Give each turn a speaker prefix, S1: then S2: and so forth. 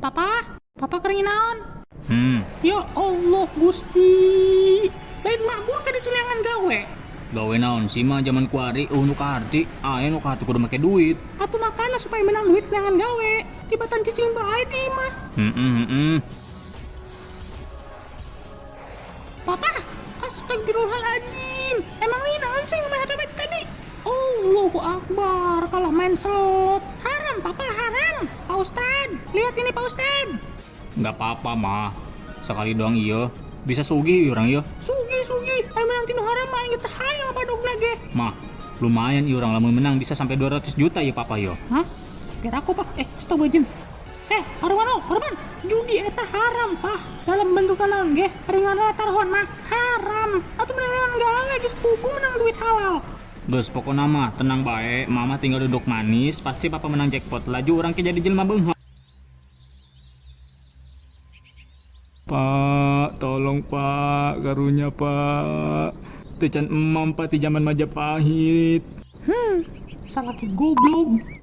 S1: Papa, papa kering naon? Ya Allah Gusti. Lain mabur ka ditu neangan gawe.
S2: Gawe naon sih mah zaman kuari euweuh nu kaharti, aya nu kaharti kudu make duit.
S1: Atuh makana supaya menang duit neangan gawe. Tibatan cicing bae di imah.
S2: Heeh.
S1: Papa, astagfirullahaladzim. Emang ini naon sih main HP tadi? Allahu Akbar, kalah main slot. Haram, Papa, haram. Pak Ustad, lihat ini Pak Ustad.
S2: Nggak apa-apa mah. Sekali doang iya. Bisa sugih urang iya.
S1: Sugih, sugih. Ayo menang tinu haram mah aing teh hayang badogna ge.
S2: Mah, lumayan ieu urang lamun menang bisa sampai 200 juta ya Papa yo.
S1: Hah? Biar aku, Pak. Astagfirullahaladzim. Arwan, oh, Arwan. Judi eta haram, Pak. Dalam bentukan naon ge? Ringan taruhan mah haram. Atuh menang gawe geus pugu menang duit halal.
S2: Geus pokona mah tenang bae, mama tinggal duduk manis, pasti papa menang jackpot. Laju urang ke jadi jelema beunghar. Pak, tolong Pak, karunya Pak. Teu can emam Pak ti zaman Majapahit.
S1: Salaki goblok.